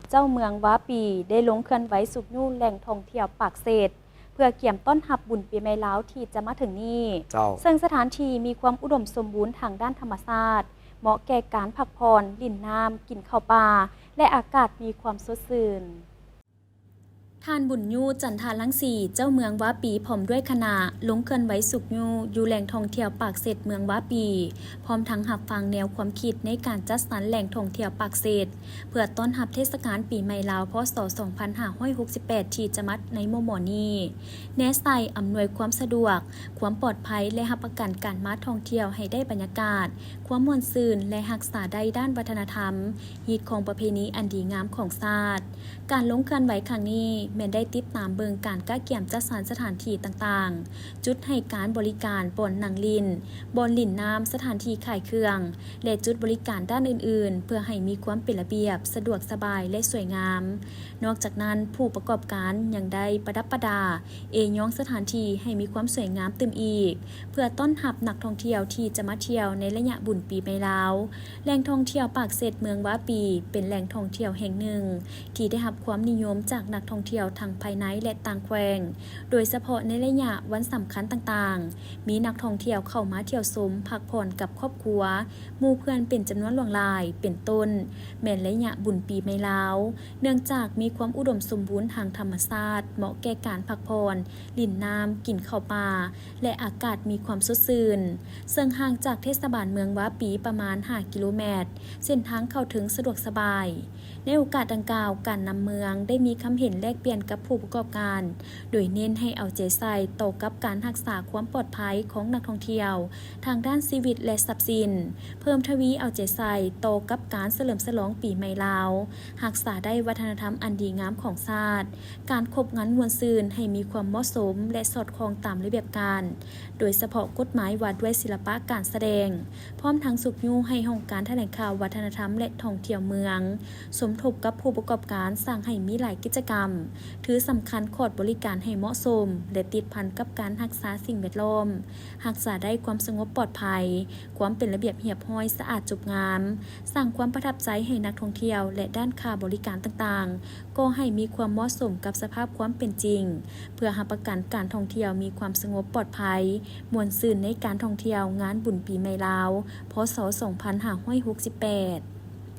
ເຈົ້າເມືອງວາປີ ໄດ້ລົງເຄື່ອນໄຫວຊຸກຍູ້ແຫຼ່ງທ່ອງທ່ຽວປາກເຊດ ເພື່ອກຽມຕ້ອນຮັບບຸນປີໃໝ່ລາວທີ່ຈະມາເຖິງນີ້. ເຈົ້າ. ເຊິ່ງສະຖານທີ່ມີຄວາມອຸດົມສົມບູນທາງດ້ານທຳມະຊາດ, ເໝາະແກ່ການພັກຜ່ອນ, ຫຼິ້ນນ້ຳ, ກິນເຂົ້າປ່າ ແລະ ອາກາດມີຄວາມສົດຊື່ນ. ທ່ານ ບຸນຍູ ຈັນທະລັງສີ ເຈົ້າເມືອງວາປີ ພ້ອມດ້ວຍຄະນະ ລົງເຄື່ອນໄຫວຊຸກຍູ້ຢູ່ແຫຼ່ງທ່ອງທ່ຽວປາກເຊດເມືອງວາປີ, ພ້ອມທັງຮັບຟັງແນວຄວາມຄິດໃນການຈັດສັນແຫຼ່ງທ່ອງທ່ຽວປາກເຊດ ເພື່ອຕ້ອນຮັບເທດສະການປີໃໝ່ລາວ ພ.ສ. ສອງພັນຫ້າຮ້ອຍຫົກສິບແປດ ທີ່ຈະມາໃນມໍ່ໆນີ້, ແນໃສ່ອຳນວຍຄວາມສະດວກ, ຄວາມປອດໄພ ແລະ ຮັບປະກັນການມາທ່ອງທ່ຽວໃຫ້ໄດ້ບັນຍາກາດ, ຄວາມມ່ວນຊື່ນ ແລະ ຮັກສາໄດ້ດ້ານວັດທະນະທຳ, ຮີດຄອງປະເພນີອັນດີງາມຂອງຊາດ. ການລົງເຄື່ອນໄຫວຄັ້ງນີ້ ແມ່ນໄດ້ຕິດຕາມເບິ່ງການກະກຽມຈັດສັນສະຖານທີ່ຕ່າງໆ, ຈຸດໃຫ້ການບໍລິການ, ບ່ອນນັ່ງຫຼິ້ນ, ບ່ອນຫຼິ້ນນ້ຳ, ສະຖານທີ່ຂາຍເຄື່ອງ ແລະ ຈຸດບໍລິການດ້ານອື່ນໆ ເພື່ອໃຫ້ມີຄວາມເປັນລະບຽບ, ສະດວກສະບາຍ ແລະ ສວຍງາມ. ນອກຈາກນັ້ນ, ຜູ້ປະກອບການຍັງໄດ້ປະດັບປະດາ, ເອຍ້ອງສະຖານທີ່ໃຫ້ມີຄວາມສວຍງາມຕື່ມອີກ, ເພື່ອຕ້ອນຮັບນັກທ່ອງທ່ຽວທີ່ຈະມາທ່ຽວໃນໄລຍະບຸນປີໃໝ່ລາວ. ແຫຼ່ງທ່ອງທ່ຽວປາກເຊດເມືອງວາປີ ເປັນແຫຼ່ງທ່ອງທ່ຽວແຫ່ງໜຶ່ງທີ່ໄດ້ຮັບຄວາມນິຍົມຈາກນັກທ່ອງທ່ຽວທັງພາຍໃນ ແລະ ຕ່າງແຂວງ, ໂດຍສະເພາະໃນໄລຍະວັນສຳຄັນຕ່າງໆ, ມີນັກທ່ອງທ່ຽວເຂົ້າມາທ່ຽວຊົມພັກຜ່ອນກັບຄອບຄົວ, ໝູ່ເພື່ອນເປັນຈຳນວນຫຼວງຫຼາຍ, ເປັນຕົ້ນ ແມ່ນໄລຍະບຸນປີໃໝ່ລາວ, ເນື່ອງຈາກມີຄວາມອຸດົມສົມບູນທາງທຳມະຊາດ, ເໝາະແກ່ການພັກຜ່ອນ, ຫຼິ້ນນ້ຳ, ກິນເຂົ້າປ່າ ແລະ ອາກາດມີຄວາມສົດຊື່ນ, ເຊິ່ງຫ່າງຈາກເທດສະບານເມືອງວາປີປະມານຫ້າກິໂລແມັດ, ເສັ້ນທາງເຂົ້າເຖິງສະດວກສະບາຍ. ໃນໂອກາດດັ່ງກ່າວ, ການນຳເມືອງໄດ້ມີຄຳເຫັນແລກປ່ຽນກັບຜູ້ປະກອບການ, ໂດຍເນັ້ນໃຫ້ເອົາໃຈໃສ່ຕໍ່ກັບການຮັກສາຄວາມປອດໄພຂອງນັກທ່ອງທ່ຽວ ທາງດ້ານຊີວິດ ແລະ ຊັບສິນ, ເພີ່ມທະວີເອົາໃຈໃສ່ຕໍ່ກັບການສະເຫຼີມສະຫຼອງປີໃໝ່ລາວ, ຮັກສາໄດ້ວັດທະນະທຳອັນດີງາມຂອງຊາດ, ການຄົບງັນມ່ວນຊື່ນໃຫ້ມີຄວາມເໝາະສົມ ແລະ ສອດຄ່ອງຕາມລະບຽບການ, ໂດຍສະເພາະກົດໝາຍວ່າດ້ວຍສິລະປະການສະແດງ, ພ້ອມທັງຊຸກຍູ້ໃຫ້ຫ້ອງການຖະແຫຼງຂ່າວວັດທະນະທຳ ແລະ ທ່ອງທ່ຽວເມືອງ ສົມທົບກັບຜູ້ປະກອບການສ້າງໃຫ້ມີຫຼາຍກິດຈະກຳ, ຖືສຳຄັນຂອດບໍລິການໃຫ້ເໝາະສົມ ແລະ ຕິດພັນກັບການຮັກສາສິ່ງແວດລ້ອມ, ຮັກສາໄດ້ຄວາມສະຫງົບປອດໄພ, ຄວາມເປັນລະບຽບຮຽບຮ້ອຍ, ສະອາດຈົບງາມ, ສ້າງຄວາມປະທັບໃຈໃຫ້ນັກທ່ອງທ່ຽວ ແລະ ດ້ານຄ່າບໍລິການຕ່າງໆ ກໍໃຫ້ມີຄວາມເໝາະສົມກັບສະພາບຄວາມເປັນຈິງ, ເພື່ອຮັບປະກັນການທ່ອງທ່ຽວມີຄວາມສະຫງົບປອດໄພ, ມ່ວນຊື່ນໃນການທ່ອງທ່ຽວງານບຸນປີໃໝ່ລາວ ພ.ສ. ສອງພັນຫ້າຮ້ອຍຫົກສິບແປດ.